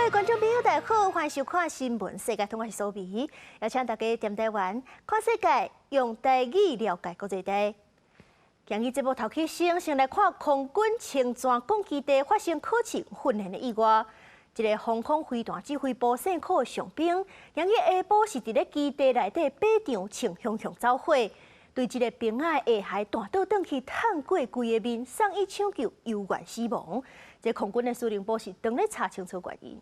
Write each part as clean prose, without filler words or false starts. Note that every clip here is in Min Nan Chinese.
位觀眾朋友，大家好，歡迎收看《新聞世界通》，我是蘇美，邀請大家踮台灣看世界，用台語了解國際大。今日節目頭起先，先來看空軍清泉崗基地發生考試訓練的意外。一个防空飛彈指揮部姓柯上兵，今日下晡是佇咧基地內底靶場銃雄雄走火，對一个兵仔的下頦彈倒轉去，燙過規个面，送醫搶救，猶原死亡。這空軍的司令部是當咧查清楚原因。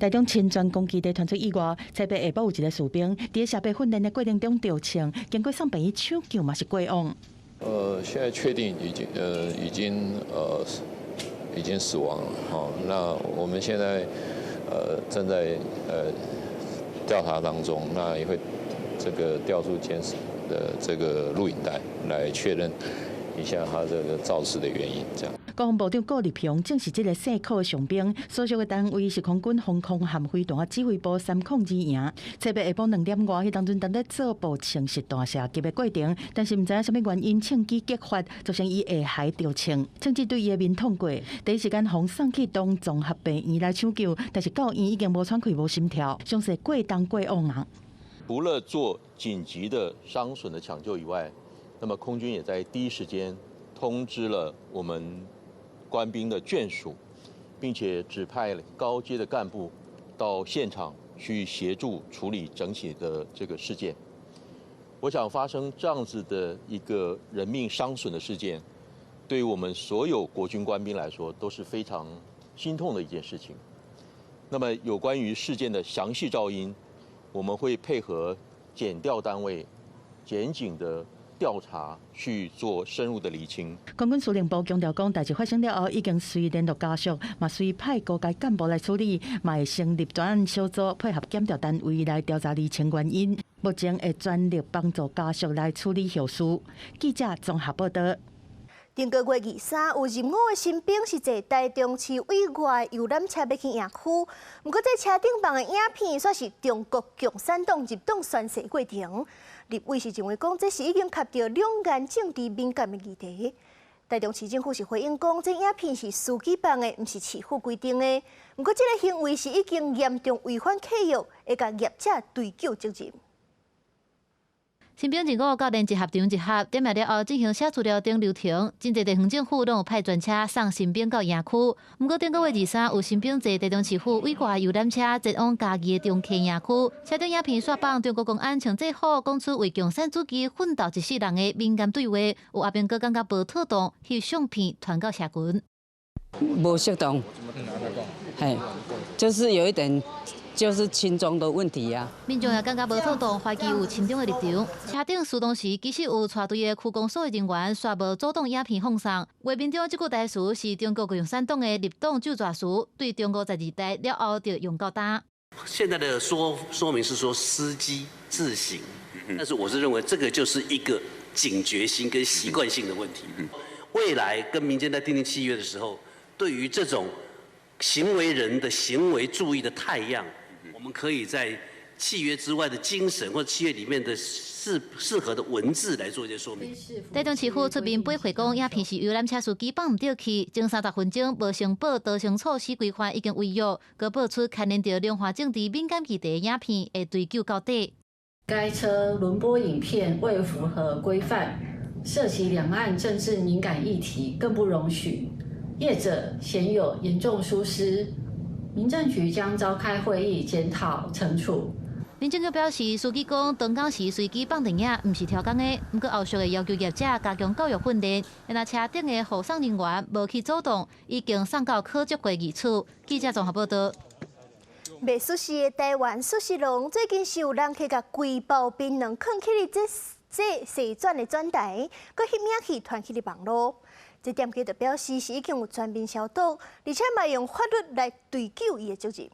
台中清泉崗基地傳出意外，初八下晡有一个士兵佇射靶訓練的過程中著槍，經過送病院搶救嘛是過往。現在確定已經死亡了。好，那我們現在正在調查當中，那也會這個調出監視的這個錄影帶來確認一下他這個肇事的原因，這樣。國防部長顧立雄證實，這个姓柯的上兵所屬的單位是空軍防空和飛彈指揮部302營。初八下晡2點外，彼當陣當咧做步槍實彈射擊的過程，但是毋知影啥物原因，槍支激發，造成伊下頦著槍，槍支對伊的面捅過，第一時間予送去東綜合病院來搶救，但是到院已經無喘氣、無心跳，傷勢過重過往啊。除了做緊急的傷損的搶救以外，那麼空軍也在第一時間通知了我們官兵的眷屬，並且指派高階的幹部到現場去協助處理整起的這個事件。我想發生這樣子的一個人命傷損的事件，對於我們所有國軍官兵來說都是非常心痛的一件事情。那麼有關於事件的詳細肇因，我們會配合檢調單位、檢警的調查去做深入的釐清。空軍司令部強調講，代誌發生了後，已經隨聯絡家屬，嘛隨派高階幹部來處理，嘛會成立專案小組，配合檢調單位來調查釐清原因。目前會全力幫助家屬來處理後事。記者綜合報道。頂個月23，有入伍的新兵是坐台中市委外遊覽車欲去營區，毋過這車頂放的影片，煞是中國共產黨入黨宣誓過程。立委是認為講，這是已經涉著兩岸政治敏感的議題。台中市政府是回應講，這影片是司機放的，毋是市府規定的。毋過這個行為是已經嚴重違反契約，會共業者追究責任。新兵入伍到連集合場集合，點名了後進行寫資料等流程。真濟地方政府攏有派專車送新兵到營區。毋過頂個月23，有新兵坐台中市府委外遊覽車前往嘉義的中溪營區，車頂影片煞放中國公安穿制服講出為共產主義奮鬥一世人的敏感對話，有阿兵哥感覺無妥當，翕相片傳到社群。無適當，嘿，就是有一點。就是親中的問題啊！民眾也感覺無妥當，懷疑有親中的立場。車頂出動時，其實有帶隊的區公所的人員，煞無阻擋影片放送。畫面中這句台詞是中國共產黨的入黨就誓詞，對中國在二代了後就用到今。現在的說明是說司機自行，但是我是認為這個就是一個警覺心跟習慣性的問題。未來跟民間在訂定契約的時候，對於這種行為人的行為注意的態樣，我們可以在契約之外的精神或契約裡面的適合的文字來做一些說明。台中市府出面駁回講，影片是遊覽車司機放毋對去，前30分鐘無申報逃生措施規範已經違約，閣爆出牽連著兩岸政治敏感議題的影片會追究到底。該車輪播影片未符合規範，涉及兩岸政治敏感議題，更不容許。業者顯有嚴重疏失。民政局將召開會議檢討懲處。民政局表示，司機講當工時隨機放電影，毋是超工的。毋過後續會要求業者加強教育訓練。若車頂的護送人員無去阻擋，已經送到考績會議處。記者綜合報道。賣壽司的台灣壽司郎最近是有人客共規包檳榔囥起佇這踅轉的轉台，閣翕影去傳去佇網路。這店家就表示是已經有全面消毒，而且嘛用法律來追究伊的責任。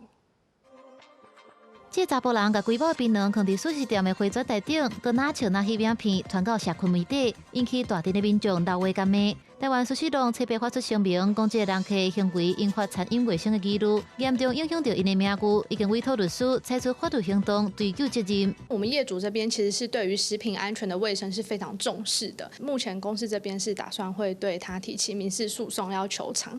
這查埔人共規包檳榔囥佇壽司店的回轉台頂，閣若笑若翕影片傳到社群媒體，引起大陣的民眾鬧話佮罵。台灣壽司郎初八發出聲明，講這个人客行為引發餐飲衛生的疑慮，嚴重影響著𪜶的名譽，已經委託律師採取法律行動追究責任。我們業主這邊其實是對於食品安全的衛生是非常重視的。目前公司這邊是打算會對他提起民事訴訟，要求償。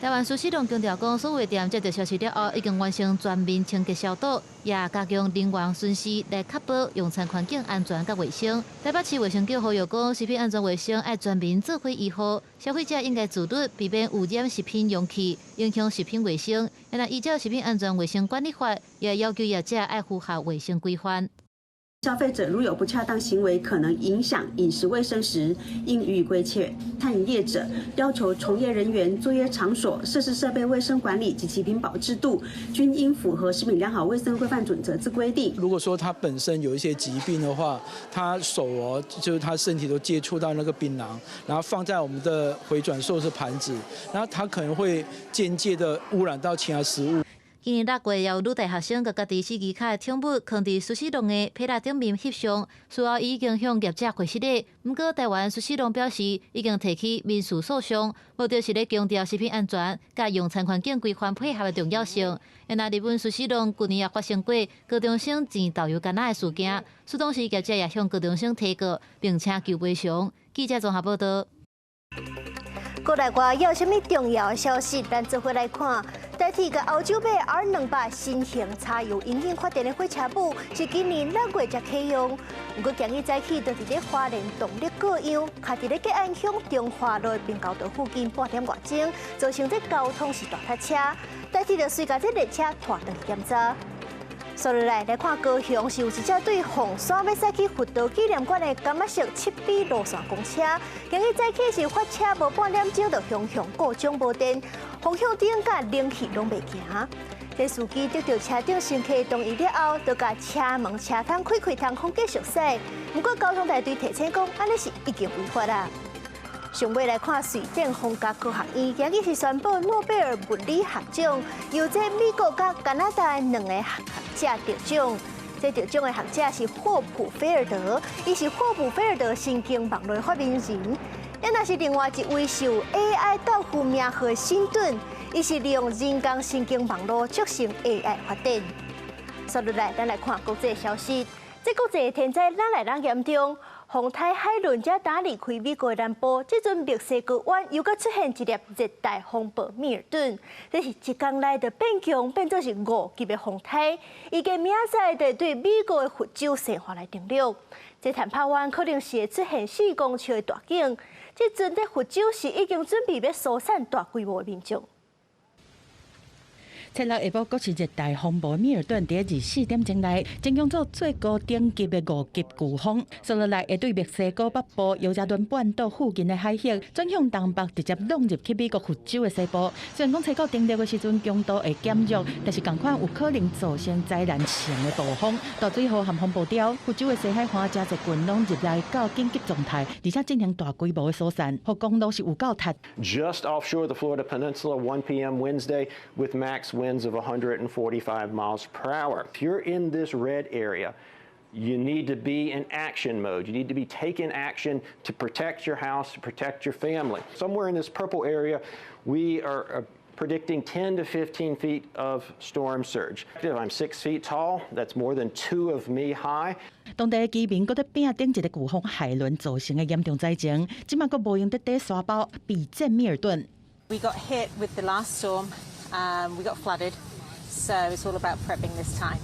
台灣壽司郎強調講，所有店接到消息了後，已經完成全面清潔消毒，也加強人員巡視來確保用餐環境安全佮衛生。台北市衛生局呼籲講，食品安全衛生愛全民做伙維護，消費者應該自律，避免污染食品容器，影響食品衛生。若依照食品安全衛生管理法，也要求業者愛符合衛生規範。消費者如有不恰當行為，可能影響飲食衛生時，應予以規勸。餐飲業者要求從業人員、作業場所、設施設備衛生管理及其品保制度，均應符合食品良好衛生規範準則之規定。如果說他本身有一些疾病的話，他手哦，就是他身體都接觸到那個檳榔，然後放在我們的迴轉壽司盤子，然後他可能會間接的污染到其他食物。今年六月，有女大學生共家己飼雞跤的寵物囥佇壽司郎的披拉頂面翕相，事後已經向業者解釋咧。毋過台灣壽司郎表示，已經提起民事訴訟，目的是咧強調食品安全佮用餐環境規範配合的重要性。若日本壽司郎舊年也發生過高中生煎豆油柑仔的事件，事當時業者也向高中生提告，並且求賠償。記者綜合報道。國內外有啥物重要的消息？咱做伙來看。台鐵佮歐洲買 R200新型柴油引擎發電的火車母，是今年6月才啟用。毋過今日早起，就佇咧花蓮動力過秧，卡佇咧吉安鄉中華路平交道附近半點外鐘，造成這交通是大塞車。台鐵就隨共這列車拖轉去檢查。紲落來來看高雄是有一隻對鳳山欲駛去佛陀紀念館的柑仔色7B 路線公車，今日早起是發車無半點鐘就雄雄故障無電，方向燈佮冷氣攏袂行。這司機得到車頂乘客同意了後，就共車門車窗開開通風繼續駛。毋過交通大隊提醒講，按呢是已經違法啦。上尾來看瑞典皇家科學院，今日是宣布諾貝爾物理學獎，由這美國佮加拿大兩個學者得獎。這得獎的學者是霍普菲爾德，伊是霍普菲爾德神經網路的發明人。也若是另外一位受 AI 教父名號的辛頓，伊是利用人工神經網路促成 AI 發展。紲落來，咱來看國際消息。這國際天災愈來愈嚴重。風颱海倫才剛離開美國南部，這陣墨西哥灣又閣出現一粒熱帶風暴米爾頓，這是一工內就變強，變做是5級的風颱，預計明仔載就對美國的佛州西岸來登陸。這坦帕灣可能是會出現4公尺的大湧，這陣佇佛州是已經準備欲疏散大規模的民眾。七六下晡，閣是熱帶風暴米爾頓，佇24點鐘內，增強做最高等級的5級颶風，紲落來會對墨西哥北部尤加敦半島附近的海域，轉向東北，直接浪入去美國佛州的西部。雖然講初九登陸的時陣強度會減弱，但是仝款有可能造成災難性的暴風、大水禍和風暴潮。佛州的西海岸誠濟郡攏入來到緊急狀態，而且進行大規模的疏散，予公路是有夠塞。 Just offshore the Florida Peninsula, 1 p.m. Wednesday, with max winds of 145 miles per hour. If you're in this red area, you need to be in action mode. You need to be taking action to protect your house, to protect your family. Somewhere in this purple area, we are predicting 10 to 15 feet of storm surge. If I'm 6 feet tall, that's more than two of me high. 當地居民閣佇餅頂一个颶風海倫造成的嚴重災情，這馬閣無閒得佇沙包備戰米爾頓。 We got hit with the last storm. We got flooded, so it's all about prepping this time.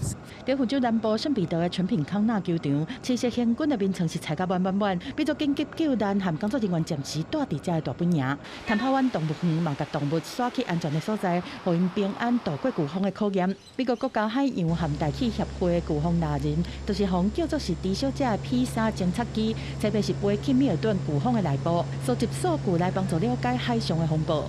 佇佛州南部聖彼得的全品康納球場，七色行軍的眠床是塞甲滿滿滿，變做緊急救難和工作人員暫時蹛佇遮的大本營。坦帕灣動物園嘛，共動物徙去安全的所在，予𪜶平安度過颶風的考驗。美國國家海洋和大氣協會颶風獵人，就是予人叫做是豬小姐的 P3偵測機，特別是飛去米爾頓颶風的內部，收集數據來幫助了解海上的風暴。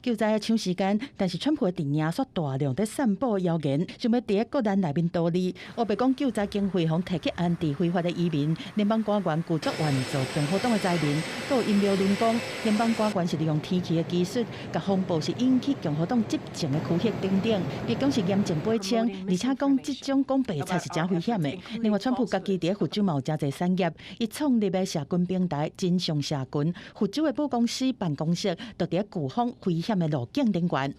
救災搶時間，但是川普的陣營煞大量佇散布謠言，想欲佇國難內面圖利。烏白講救災經費予提去安置非法的移民，聯邦官員拒絕援助共和黨的災民。閣有陰謀論講，聯邦官員是利用天氣的技術，共風暴是引起共和黨執政的區域等等，別講是嚴重背清，而且講這種講白菜是誠危險的。另外，川普家己佇佛州嘛有誠濟產業，伊創立的社群平台真相社群，佛州的母公司辦公室就佇颶風危險的路徑頂懸。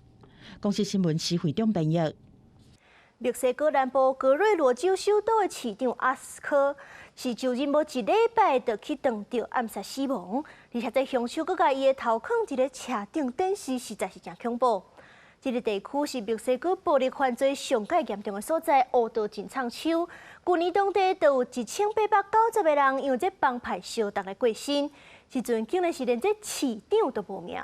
公視新聞施惠中編譯。墨西哥南部格瑞羅州首都的市長阿斯科，是就任無一禮拜就去當著暗殺死亡，而且這兇手閣共伊的頭囥佇咧車頂展示，實在是誠恐怖。這个地區是墨西哥暴力犯罪上蓋嚴重的所在，烏道真藏手。舊年當地就有1890個人因為這幫派相鬥來過身，時陣竟然是連這市長都無命。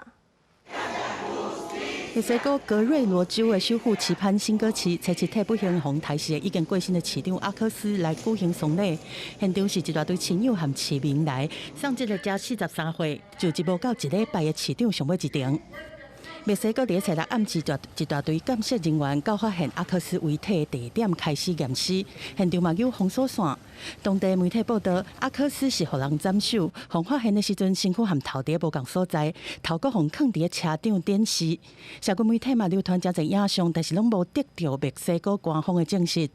墨西哥格瑞羅州的首府奇潘辛哥市，初七替不幸予刣死的已經過身的市長阿克斯來舉行喪禮。現場是一大堆親友和市民來送這个才43歲，就職無夠一禮拜的市長上尾一程。墨西哥佇咧初六暗時，一大堆鑑識人員到發現阿克斯遺體的地點開始驗屍，現場嘛有封鎖線。當地媒體報道，阿克斯是予人斬首，予發現的時陣身軀和頭佇咧無仝所在，頭閣予囥佇咧車頂展示。社群媒體嘛流傳誠濟影像，但是攏無得著墨西哥官方的證實。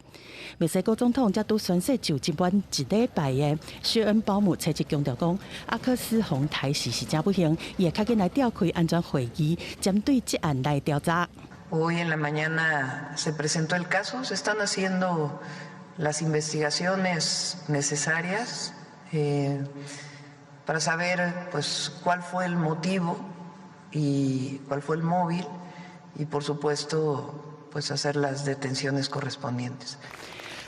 墨西哥總統才拄宣誓就職滿一禮拜的薛恩鮑姆初七強調講，阿克斯予刣死是誠不幸，伊會較緊來召開安全會議，針對這案來調查。 Hoy en la mañana se presentó el caso, se están haciendo las investigaciones necesarias para saber, pues, cuál fue el motivo y cuál fue el móvil y, por supuesto, pues, hacer las detenciones correspondientes.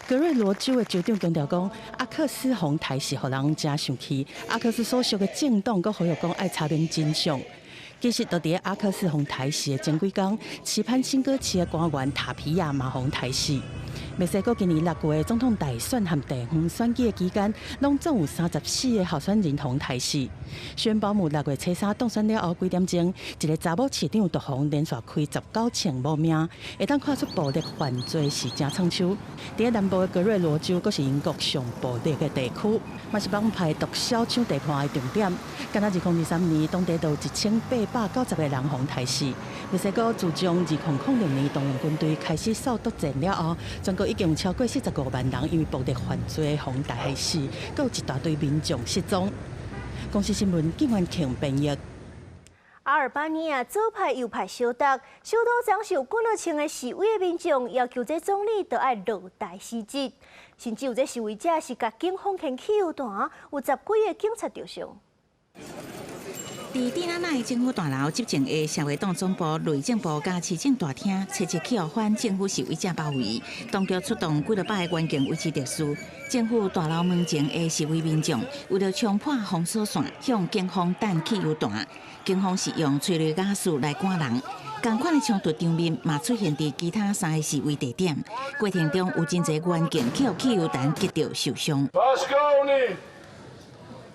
格瑞羅州的州長強調講，阿克斯予刣死予人誠生氣。阿克斯所屬的政黨閣呼籲講愛查明真相。其實，就佇咧阿克斯予刣死的前幾工，期盼新哥市的官員塔皮亞嘛予刣死。墨西哥今年6月的總統大選和地方選舉的期間，攏總有34個候選人予刣死。宣保姆6月初三當選了後幾點鐘，一个查某市長就予連續開19槍無命，會當看出暴力犯罪是誠創手。佇咧南部的格瑞羅州，閣是𪜶國上暴力的地區，嘛是幫派毒梟搶地盤的重點。敢若2023年，當地就有1890個人予刣死。墨西哥自從2006年動用軍隊開始掃毒戰了後，全國已經有超過45萬人因為暴力犯罪予刣死，閣有一大堆民眾失蹤。公視新聞，金元慶編譯。阿爾巴尼亞左派右派相鬥，首都遭受幾若千个示威的民眾要求這總理都愛落台辭職，甚至有這示威者是共警方掀汽油彈，有十幾个警察著傷。佇蒂拉納的政府大樓執政的社會黨總部、內政部佮市政大廳，初七去予反政府示威者包圍，當局出動幾若百个員警維持秩序。政府大樓門前的示威民眾為著衝破封鎖線，向警方擲汽油彈。警方是用催淚瓦斯來趕人。仝款的衝突場面嘛出現佇其他三个示威地點，過程中有真濟員警去予汽油彈擊著受傷。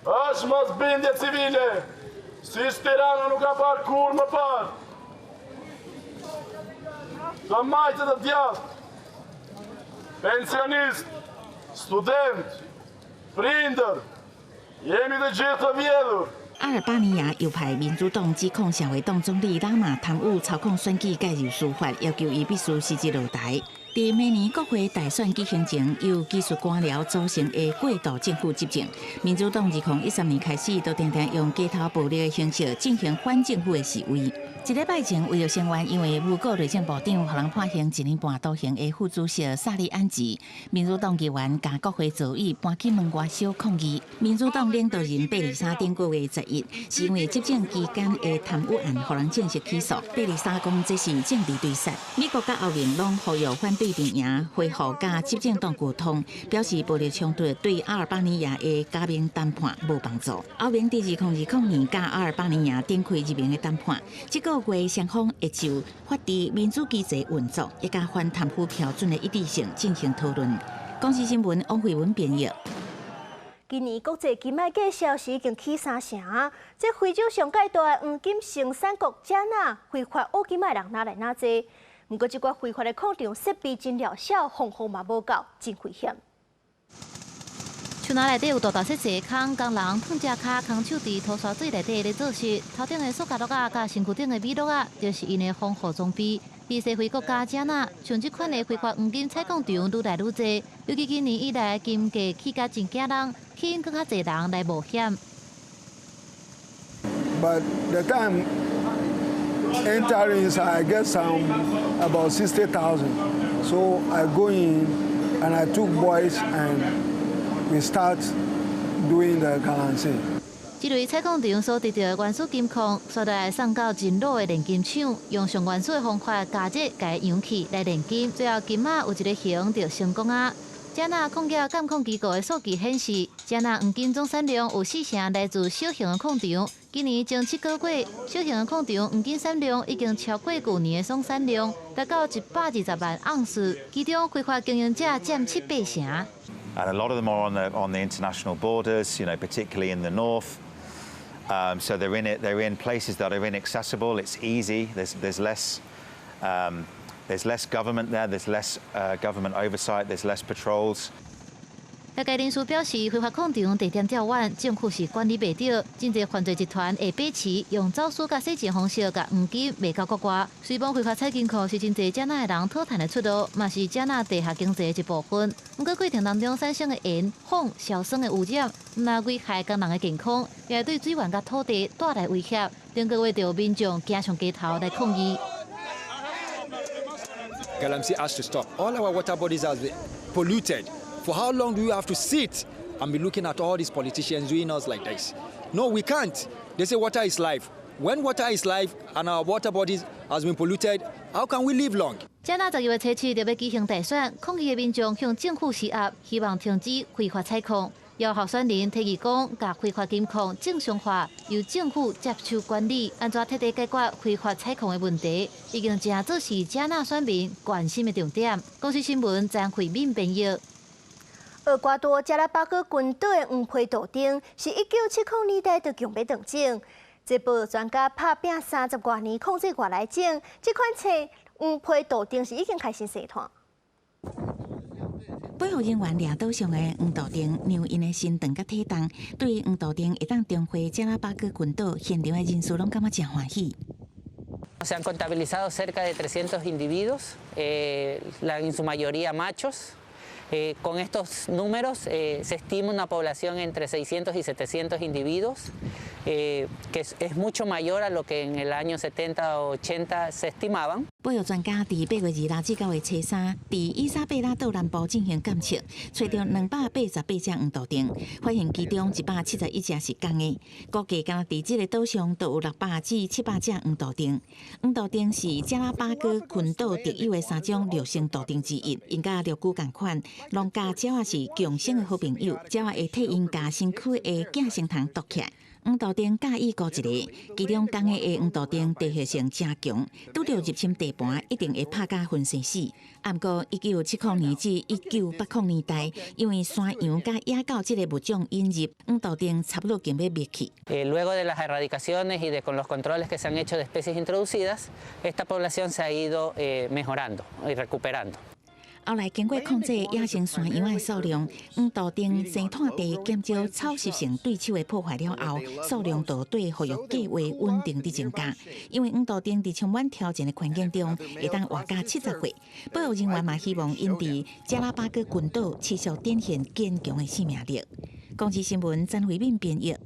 Është mosbindje civile, siç Tirana nuk ka parë kurrë më parë. Të majtë të djathtë, pensionistë, studentë, prindër, jemi të gjithë të vjedhur. 阿爾巴尼亞右派民主黨指控社會黨總理拉馬貪污操控選舉介入司法，要求伊必須辭職落台。佇明年國會大選舉行前，由技術官僚組成的過渡政府執政。民主黨2013年開始，都定定用街頭暴力的形式進行反政府的示威。一禮拜前，為著聲援因為誣告內政部長，予人判刑一年半徒刑的副主席薩利安吉，民主黨議員共國會座椅搬去門外小抗議。民主黨領導人貝里沙頂個月11，是因為執政期間的貪污案，予人正式起訴。貝里沙講這是政治追殺。美國佮歐盟攏呼籲反對陣營恢復佮執政黨溝通，表示暴力衝突對阿爾巴尼亞的加盟談判無幫助。歐盟佇2020年佮阿爾巴尼亞展開入盟的談判，這個月雙方會就法治民主機制運作，以及反貪腐標準的一致性進行討論。公視新聞王慧文編譯。今年國際金仔價消息已經起三成，這非洲上蓋大的黃金生產國加納非法挖金仔的人愈來愈濟。毋過，這寡非法的礦場設備真了小，防護嘛無夠，真危險。樹林內底有大大細細的空，工人褪只跤，空手佇塗沙水內底咧做事。頭頂的塑膠轆仔佮身軀頂的米轆仔，就是𪜶的防護裝備。佇西非國家加納，像這款的非法黃金採礦場愈來愈濟，尤其今年以來金價起價真驚人，吸引閣較濟人來冒險。 But the time entering inside, I get some about 60,000. So I go in and I took boys and We start doing the galamsey. 這類採礦場所得著的原始金礦，煞來送到真魯的煉金廠，用上原始的方法加熱共揚起來煉金，最後金仔有一個形就成功啊！加納礦業監控機構的數據顯示，加納黃金總產量有四成來自小型的礦場。今年前7個月，小型的礦場黃金產量已經超過舊年的總產量，達到120萬盎司，其中非法經營者佔七八成。 And a lot of them are on the international borders, particularly in the north. So they're in it. They're in places that are inaccessible. It's easy. There's less government there. There's less government oversight. There's less patrols. 業界人士表示，非法礦場地點較遠，政府是管理袂著，真濟犯罪集團會把持用走私佮洗錢方式，共黃金賣到國外。雖罔非法採金礦是真濟加納的人討趁的出路，嘛是加納地下經濟的一部分。毋過過程當中產生的鹽、磺、硝酸的污染，毋但危害工人的健康，也會對水源佮土地帶來威脅。頂個月就有民眾行上街頭來抗議。 Galamsey has to stop. All our water bodies are polluted. For how long do you have to sit and be looking at all these politicians doing us like this? No, we can't. They say water is life. When water is life and our water bodies has been polluted, how can we live long? 加納12月初七就欲舉行大選，抗議的民眾向政府施壓，希望停止非法採礦。有候選人提議講，共非法金礦正常化，由政府接手管理，按怎徹底解決非法採礦的問題，已經成做是加納選民關心的重點。公視新聞張惠敏編譯。厄瓜多加拉巴哥群島的黃皮杜丁是1970年代就強欲斷種，這保育專家拍拚30外年控制外來種，這款冊黃皮杜丁是已經開始生湠。保育人員掠島上的黃杜丁，量𪜶的身長佮體重，對黃杜丁會當重回加拉巴哥群島，現場的人士攏感覺誠歡喜。 Se han contabilizado cerca de 300 individuos, en su mayoría machos. Con estos números se estima una población entre 600 y 700 individuos, que es mucho mayor a lo que en el año 70 o 80 se estimaban. 保育專家佇8月26至9月初三，佇伊莎貝拉島南部進行監測，揣著288隻黃杜丁，發現其中171隻是公的。估計敢若佇這个島上就有600至700隻黃杜丁。黃杜丁是加拉巴哥群島特有的三種陸生杜丁之一，𪜶佮鱸魚仝款，攏佮鳥仔是共生的好朋友，鳥仔會替𪜶共身軀的寄生蟲啄起來。黃杜丁佮意孤一个，其中公的黃杜丁地血性誠強，拄著入侵地盤一定會拍甲粉身死。毋過，1970年至1980年代，因為山羊佮野狗這个物種引入，黃杜丁差不多欲滅去。 Luego de las erradicaciones y de con los controles que se han hecho de especies introducidas, esta población se ha ido mejorando y recuperando. 後來經過控制野生山羊的數量，黃杜丁生湠地減少草食性對手的破壞了後，數量就對復育計劃穩定佇增加。因為黃杜丁佇充滿挑戰的環境中，會當活到70歲。保育人員嘛希望𪜶佇加拉巴哥群島持續展現堅強的生命力。公視新聞曾慧敏編譯。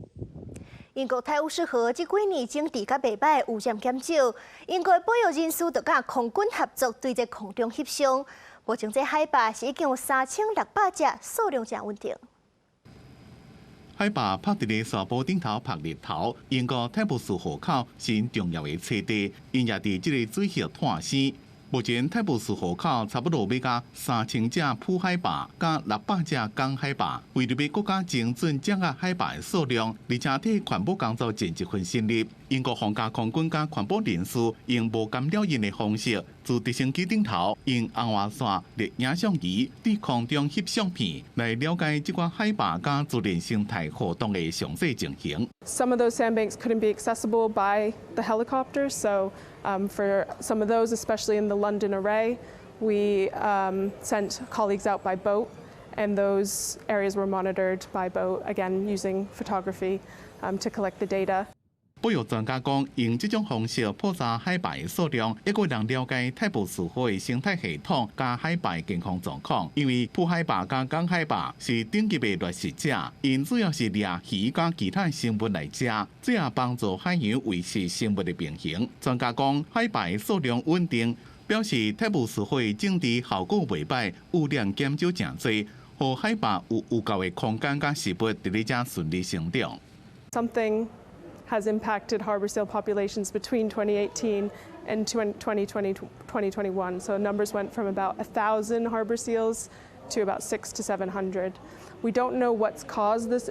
英國泰晤士河這幾年整治甲袂䆀，污染減少。英國保育人士就佮空軍合作，對這空中翕相。目前這海豹是已經有3600隻，數量誠穩定。海豹泊佇咧沙坡頂頭曝日頭，英國泰晤士河口是重要的棲地，𪜶也佇這个水域湠生。目前泰晤士河口差不多欲到3000隻母海豹，佮600隻公海豹。為著欲閣較精準掌握海豹的數量，而且替環保工作盡一份心力。英國皇家空軍佮環保人士用無干擾𪜶的方式，自直升機頂頭用紅外線熱影像儀佇空中翕相片，來了解這寡海豹佮自然生態互動的詳細情形。 Some of those sandbanks couldn't be accessible by the helicopter, so for some of those, especially in the London Array, we sent colleagues out by boat, and those areas were monitored by boat, again using photography to collect the data. 保育專家講，用這種方式普查海豹的數量，猶閣能了解泰晤士河的生態系統佮海豹的健康狀況。因為母海豹佮公海豹是頂級的掠食者，𪜶主要是掠魚佮其他生物來食，這也幫助海洋維持生物的平衡。專家講，海豹的數量穩定，表示泰晤士河的整治效果袂䆀，污染減少誠濟。予海豹有有夠的空間佮食物佇咧遮順利成長。 Something has impacted harbor seal populations between 2018 and 2020, 2021. So numbers went from about 1,000 harbor seals to about six to 700. We don't know what's caused this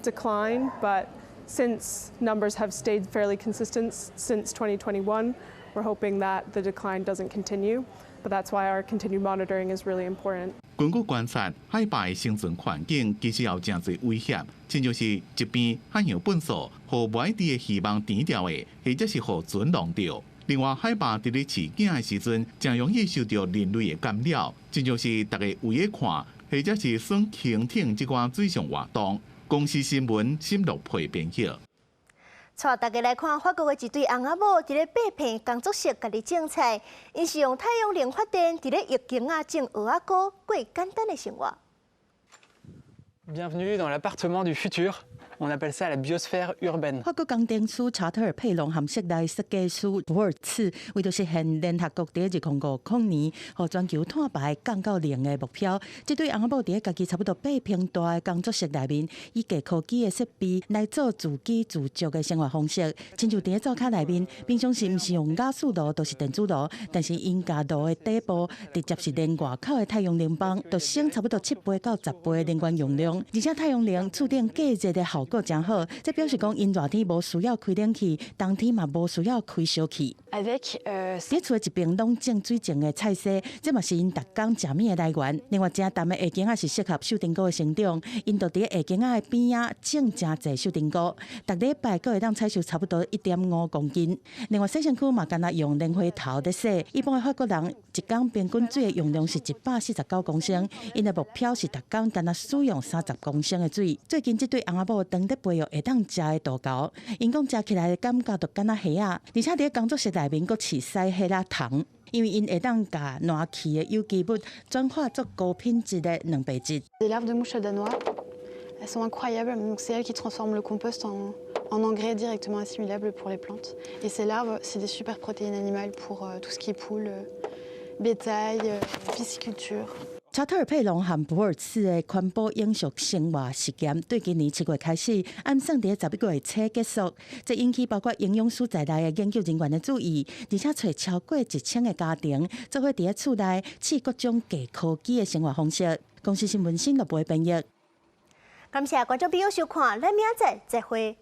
decline, but since numbers have stayed fairly consistent since 2021, we're hoping that the decline doesn't continue. But that's why our continued monitoring is really important. 根據觀察，海豹的生存環境其實有誠濟威脅，親像是一邊海洋糞掃，予無愛佇的漁網填掉的，或者是予船弄著。另外，海豹佇咧飼囝的時陣，誠容易受著人類的干擾，親像是逐家圍咧看，或者是耍輕艇這款水上活動。公視新聞沈樂培編譯。帶大家來看法國的一對翁仔某，佇咧8坪工作室家己種菜，𪜶是用太陽能發電，佇咧疫情下種芋仔菇，過簡單的生活。 Bienvenue dans l'appartement du futur. On appelle ça la biosphère urbaine. 法國工程師查特爾佩隆和室內設計師博爾茨，為著實現聯合國佇2050年，予全球碳排降到零的目標，這對翁仔某佇咧家己差不多8坪大的工作室內面，以低科技的設備來做自給自足的生活方式。親像佇咧灶跤內面，平常時毋是用瓦斯爐，就是電子爐，但是𪜶共爐的底部直接是連外口的太陽能板，就省差不多7倍到10倍的能源用量，而且太陽能厝頂隔熱的效果誠好，這表示講𪜶熱天無需要開冷氣，冬天嘛無需要開燒氣。佇厝的一邊攏種水種的菜蔬，這嘛是𪜶逐工食物的來源。另外，誠澹的下間仔是適合秀珍菇的生長，𪜶就佇下間仔的邊仔種誠濟秀珍菇，逐禮拜閣會當採收差不多1.5公斤。另外，洗身軀嘛，干焦用蓮花頭咧洗。一般的法國人一工平均水的用量是149公升，𪜶的目標是逐工干焦使用30公升的水。最近這對翁仔某當咧培育會當食的豆莢，𪜶講食起來的感覺就敢若蝦仔，而且佇工作室內面閣飼屎蝦仔蟲，因為𪜶會當共爛去的有機物轉化做高品質的蛋白質。 Des larves de mouches à Danois, elles sont incroyables. Donc c'est elles qui transforment le compost en engrais directement assimilable pour les plantes. Et ces larves, c'est des super protéines animales pour tout ce qui est poule, bétail, pisciculture. 查特爾佩隆和博爾茨的環保永續生活實驗，對今年7月開始，按算佇11月初結束。這引起包括營養師在內的研究人員的注意，而且揣超過1000個家庭，做伙佇咧厝內試各種低科技的生活方式。公視新聞新樂培編譯。感謝觀眾朋友收看，咱明仔載再會。